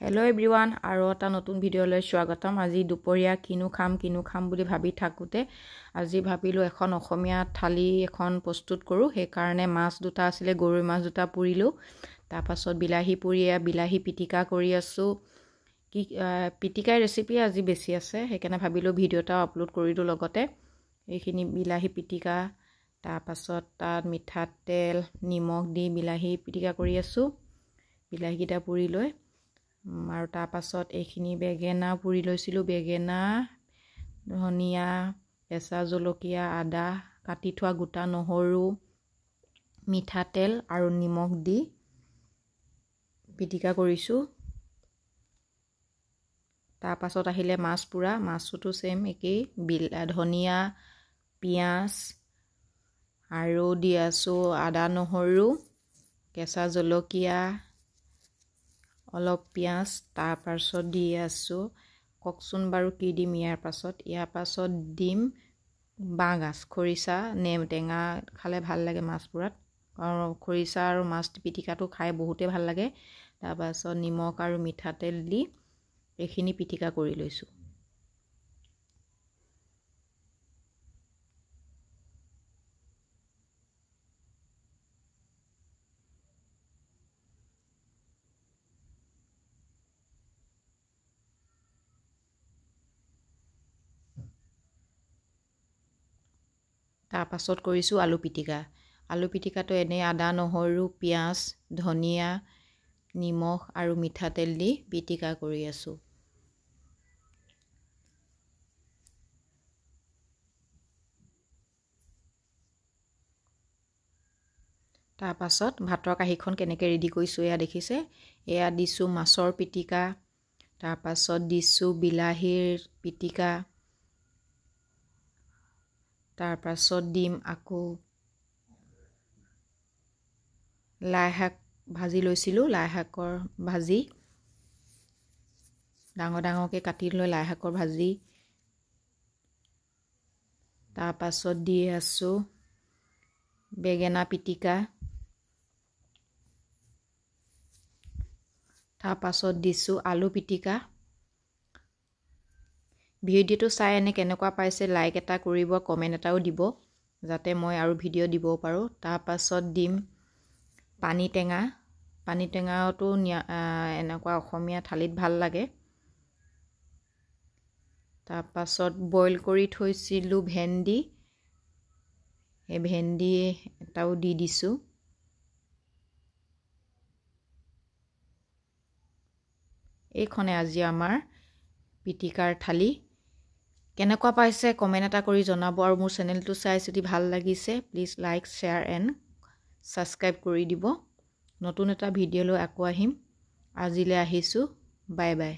Hello' everyone, আৰু এটা নতুন ভিডিঅ'লৈ স্বাগতম। আজি দুপৰীয়া কিনো খাম বুলি ভাবি থাকোঁতে আজি ভাবিলোঁ এখন অসমীয়া থালি এখন প্ৰস্তুত কৰোঁ। সেইকাৰণে মাছ দুটা আছিলে, গৰৈ মাছ দুটা পুৰিলোঁ, তাৰপাছত বিলাহী পুৰি বিলাহী পিটিকা কৰি আছোঁ। কি পিটিকাৰ ৰেচিপি আজি বেছি আছে, সেইকাৰণে ভাবিলোঁ ভিডিঅ' এটা আপলোড কৰি দিওঁ লগতে। এইখিনি বিলাহী পিটিকা, তাৰপাছত তাত মিঠাতেল নিমখ দি বিলাহী পিটিকা কৰি আছোঁ, বিলাহীকেইটা পুৰি লৈ। আৰু তাৰপাছত এইখিনি বেঙেনা পুৰি লৈছিলোঁ, বেঙেনা, ধনিয়া, কেঁচা জলকীয়া, আদা, কাটি থোৱা গোটা নহৰু, মিঠাতেল আৰু নিমখ দি পিটিকা কৰিছোঁ। তাৰপাছত আহিলে মাছ পোৰা, মাছটোতো ছেইম একেই, ধনিয়া, পিঁয়াজ আৰু দি আছোঁ আদা নহৰু, কেঁচা জলকীয়া, অলপ পিঁয়াজ। তাৰপাছত দি আছোঁ, কওকচোন বাৰু কি দিম ইয়াৰ পাছত? ইয়াৰ পাছত দিম বাঁহগাজ, খৰিচা, নেমু টেঙা খালে ভাল লাগে মাছ পোৰাত, আৰু খৰিচা আৰু মাছ পিটিকাটো খাই বহুতেই ভাল লাগে। তাৰপাছত নিমখ আৰু মিঠাতেল দি এইখিনি পিটিকা কৰি লৈছোঁ। তাৰপাছত কৰিছোঁ আলু পিটিকা। আলু পিটিকাটো এনেই আদা নহৰু, পিঁয়াজ, ধনিয়া, নিমখ আৰু মিঠাতেল দি পিটিকা কৰি আছোঁ। তাৰপাছত ভাতৰ কাঁহীখন কেনেকৈ ৰেডি কৰিছোঁ এয়া দেখিছে। এয়া দিছোঁ মাছৰ পিটিকা, তাৰপাছত দিছোঁ বিলাহীৰ পিটিকা, তাৰপাছত দিম আকৌ লাই শাক ভাজি লৈছিলোঁ, লাই শাকৰ ভাজি ডাঙৰ ডাঙৰকৈ কাটি লৈ লাই শাকৰ ভাজি। তাৰপাছত দি আছোঁ বেঙেনা পিটিকা, তাৰপাছত দিছোঁ আলু পিটিকা। ভিডিঅ'টো চাই এনে কেনেকুৱা পাইছে লাইক এটা কৰিব, কমেণ্ট এটাও দিব, যাতে মই আৰু ভিডিঅ' দিব পাৰোঁ। তাৰপাছত দিম পানী টেঙা। পানী টেঙাটো এনেকুৱা অসমীয়া থালিত ভাল লাগে। তাৰপাছত বইল কৰি থৈছিলোঁ ভেন্দি, সেই ভেন্দি এটাও দি দিছোঁ। এইখনে আজি আমাৰ পিটিকাৰ থালি। কেনেকুৱা পাইছে কমেণ্ট এটা কৰি জনাব, আৰু মোৰ চেনেলটো চাই যদি ভাল লাগিছে please like, share and subscribe কৰি দিব। নতুন এটা ভিডিঅ' লৈ আকৌ আহিম। আজিলৈ আহিছোঁ, বাই বাই।